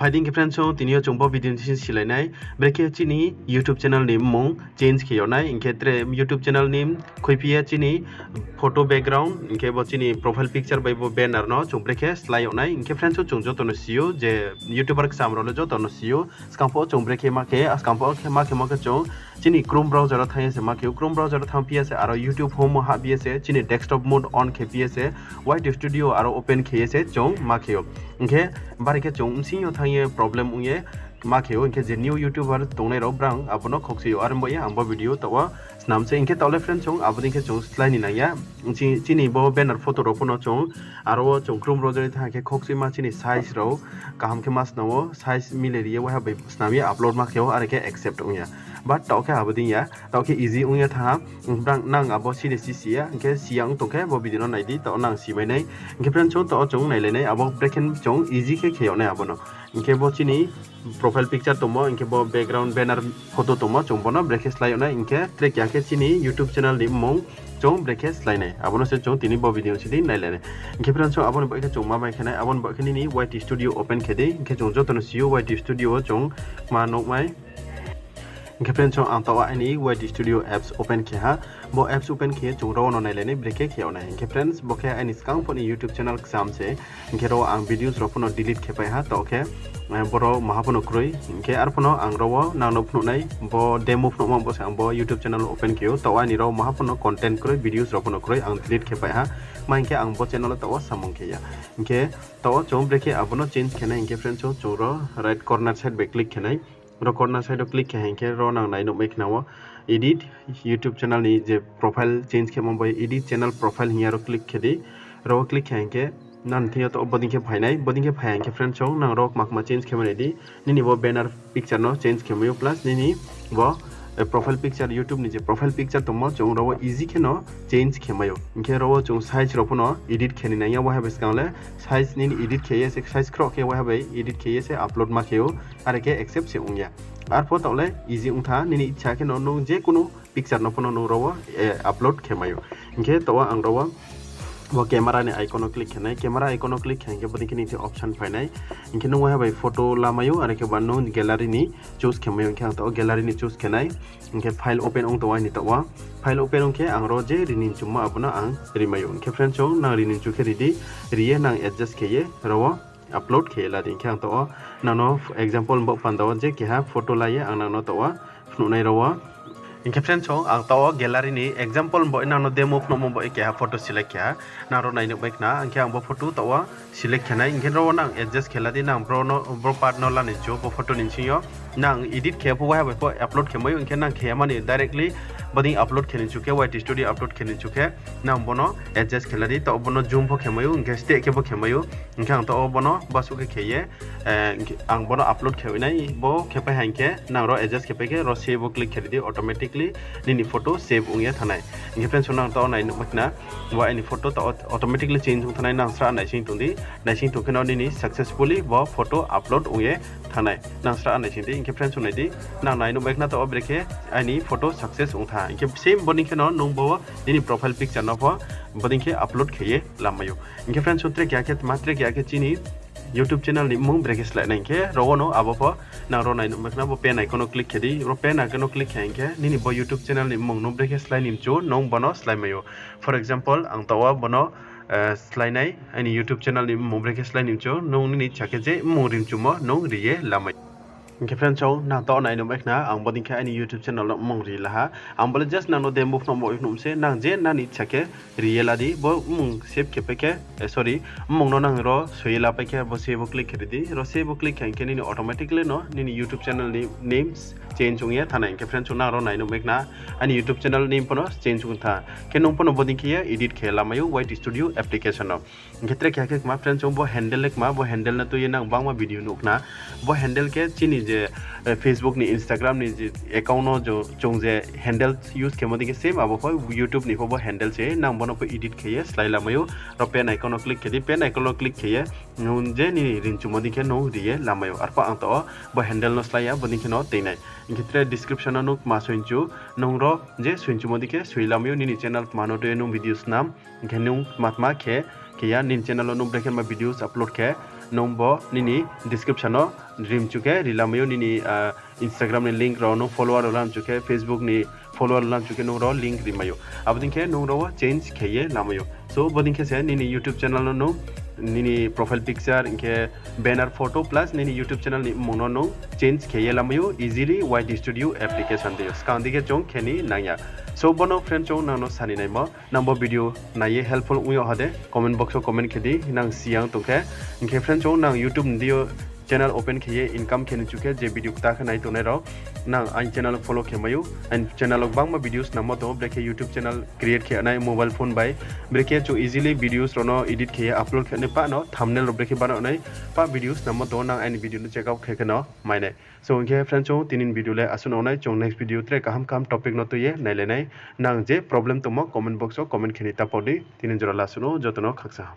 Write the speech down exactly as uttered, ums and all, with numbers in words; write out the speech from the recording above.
Phai di hing khe friends, chung tini yo chung bo video ni sing silai nai. Brekhe chini YouTube channel ni mmung change khe yag nai, hing khe tre YouTube channel ni khuiphi ye chini photo background, hing khe bo chini profile picture bai bo banner no chung brekhe slái yag nai. Hing khe friends, chung joto no si ou je YouTuber kcham rao le joto no si ou. Skang pho chung brekhe ma khe, skang pho khe ma khe ma khe chung chini Chrome browser wo thanng ye se ma khe ou. Chrome browser wo thanngphi ye se aro YouTube home wo hahphi ye se chini desktop mode on khephi ye se Y T Studio aro open khe ye se chung ma khe ou. Hing khe bari khe chung bsing yo thanng ye problem ong ye ma khe ou. Hing khe je new YouTuber tongnai rao brang abo no khokchui ou. Are bo ye ang bo video taoh wo snam se. Hing khe taoh le friends, chung abo dei khe chung slái ni nang ya. Chini bo banner photo rao pho no chung aro wo chung Chrome browser ni thanng khe khokchuima chini size rao kaham khe ma snam ou, size mile ri ye waiha bai snam ye upload ma khe ou, are khe accept ong ya. But taoh khe abo dei ya, taoh khe easy ong ye thanng ha. Nang abo si de si si ya, hing khe si ya ong tong khe bo video no nai di, taoh nang simai nai. Hing khe friends, chung taoh chung nailai nai, abo brekhe chung easy khe khe yag nai abo no. Hing khe bo chini profile picture tongmo, hing khe bo background banner photo tongmo, chung bo no brekhe slái yag nai, hing khe tre keha khe chini YouTube channel ni mmung chung brekhe slái nai. Abo no se chung tini bo video sidi nailai nai. Hing khe friends, chung abo ni baoh khe chung ma mai khe nai, abo ni baoh khe nini Y T Studio open khe di, hing khe chung joto no si ou Y T Studio wo chung ma nuh mai. Hing khe friends, chung ang taoh wo aini Y T Studio apps open khe ha. Bo apps open khe ye chung ro wo no nailai nai brekhe khe yag nai. Hing khe friends, bo khe aini skang pho ni YouTube channel kcham se. Hing khe ro wo ang videos rao pho no delete khe pai ha, taoh khe boro maha pho no kroi. Hing khe arphuh no ang ro wo nang no phnuh nai, bo demo phnuhmo bo se ang bo YouTube channel open khe ou, taoh aini ro wo maha pho no content kroi, videos rao pho no kroi, ang delete khe pai ha. Ma hing khe ang bo channel wo taoh wo samung khe ya. Hing khe taoh wo chung brekhe abo no change khe nai, hing khe friends, chung ro right corner side bai click khe nai. Ro corner side wo click khe hing khe ro nang nai nuh mai khna wo edit YouTube channel ni je profile change khemo bai edit channel profile hing ye aro click khe di. Ro wo click khe hing khe nang thing yo taoh bodei khe phai nai, bodei khe phai hing khe friends, chung nang ro kma kma change khe mai nai di. Nini bo banner picture no change khe mai ou, plus nini bo profile picture, YouTube ni je profile picture tongmo, chung ro wo easy khe no change khe mai ou. Hing khe ro wo chung size rao pho no edit khe ni nang ya, waiha bai skang le size nini edit khe ye se, size khroh khe waiha bai edit khe ye se upload ma khe ou, are khe accept se ong ya. Arphuh taoh le easy ong tha, nini icha khe no nung je kunu picture no pho no nung ro wo upload khe mai ou. Hing khe taoh wo ang ro wo bo camera ni icon no click khe nai, camera icon no click khe hing khe bodei khe nini thing option phai nai. Hing khe nung waiha bai photo la mai ou, are khe ba nung gallery ni choose khe mai ou, hing khe ang taoh wo gallery ni choose khe nai. Hing khe file open ong tong ou aini taoh wo. File open ong khe ang ro je ri ni mchumo abo no ang ri mai ou. Hing khe friends, chung nang ri ni mchu khe ri di, ri ye nang adjust khe ye ro wo upload khe ye la di. Hing khe ang taoh wo nang no example bo panda wo je keha photo la ye ang nang no taoh wo phnuh nai ro wo. Hing khe friends, chung ang taoh wo gallery ni example bo nang no demo phnuhmo bo keha photo select khe ha. Nang ro nai nuh mai khna, hing khe ang bo photo taoh wo select khe nai, hing khe ro wo nang adjust khe la di, nang bro part no la ni chu bo photo ni bsing yo. Nang edit khe pho waiha bai pho upload khe mai ou, hing khe nang khe ya mani directly bodei upload khe ni chu khe, Y T Studio upload khe ni chu khe, nang bo no adjust khe la di, taoh bo no zoom pho khe mai ou, hing khe steh khe pho khe mai ou, hing khe ang taoh wo bo no basuh khe khe ye ang bo no upload khe nai, bo khe pai ha hing khe nang ro adjust khe pai khe ro save wo click khe ri di, automatically nini photo save ong ye thanng nai. Hing khe friends, nang taoh wo nai nuh mai khna, bo aini photo taoh wo automatically change ong thanng nai, nang sra naising tong di, naising tong khe no nini successfully bo photo upload ong ye thanng nai. Nang sra naising di, hing khe friends, nai di, nang nai nuh mai khna taoh wo brekhe aini photo success ong tha. Hing khe same bodei khe no nung bo nini profile picture no pho bodei khe upload khe ye la mai ou. Hing khe friends, tre keha khe tma, tre keha khe chini YouTube channel ni mmung brekhe slái nai, hing khe ro wo no abo pho nang ro nai nuh mai khna, bo pen icon no click khe di, ro pen icon no click khe hing khe nini bo YouTube channel ni mmung nung brekhe slái ni mchu, nung bo no slái mai ou. For example, ang taoh wo bo no slái nai, aini YouTube channel ni mmung brekhe slái ni mchu, nung nini icha khe je mmung ri mchumo nung ri ye la mai. Hing khe friends, nang taoh nai nuh mai khna, ang bodei khe aini YouTube channel no mmung ri la ha. Ang bo le just nang no demo phnuhmo phnuh se, nang je nani icha khe ri ye la di, bo mmung save khe pai khe, sorry, mmung no nang ro soi ye la pai khe bo save wo click khe ri di, ro save wo click khe hing khe nini automatically no nini YouTube channel ni names change ong ye thanng nai. Hing khe friends, nang ro nai nuh mai khna, aini YouTube channel name pho no change ong tha. Khe nung pho no bodei khe ye edit khe la mai ou Y T Studio application no. Hing khe tre keha khe kma friends, bo handle le kma, bo handle no tui ye nang bangma video nuh khna. Bo handle khe chini je Facebook ni, Instagram ni je account no chung je handle use khemo dei khe same abo pho YouTube ni pho bo handle se, nang bo no pho edit khe ye slái la mai ou. Ro pen icon no click khe di, pen icon no click khe ye nung je nini ri mchumo dei khe nung ri ye la mai ou. Arphuh ang taoh wo bo handle no slái ya, bodei khe no tei nai. Hing khe tre description no nung kma soinchu, nung ro je soinchumo dei khe soi la mai ou, nini channel tma no tui ye nung video snam, hing khe nung tma tma khe khe ya, nini channel wo nung brekhe ma videos upload khe, nung bo nini description no rimchu khe rilamai ou, nini Instagram ni link rao, nung follower rao lamchu khe, Facebook ni follower lamchu khe nung rao link rimai ou. Abo dei khe nung rao wo change khe ye lamai ou. So bodei khe se nini YouTube channel no nung nini profile picture hing khe banner photo plus nini YouTube channel ni mmung no nung change khe ye lamai ou easily, Y T Studio application dei yo. Skang dei khe chung khe ni nang ya. So bono friend chung nang no sani naimo, nang bo video nai ye helpful ong yag ha de comment box wo comment khe di, nang si yang tong khe. Hing khe friend chung nang YouTube ni dei yo channel open khe ye income khe ni chu khe je video kta khe nai tongnai rao, nang aini channel follow khe mai ou. Aini channel wo gbangma videos nangmo tong ou, brekhe YouTube channel create khe nai mobile phone bai, brekhe chung easily videos rao no edit khe ye upload khe nai, pah no thumbnail rao brekhe bana nai, pah videos nangmo tong ou, nang aini video no check out khe khe no mai nai. So hing khe friend chung tini ni video le asuh no nai, chung next video tre kaham kaham topic no tui ye nailai nai. Nang je problem tongmo comment box wo comment khe ni ta pau di. Tini jora le asuh no, joto no khaksa.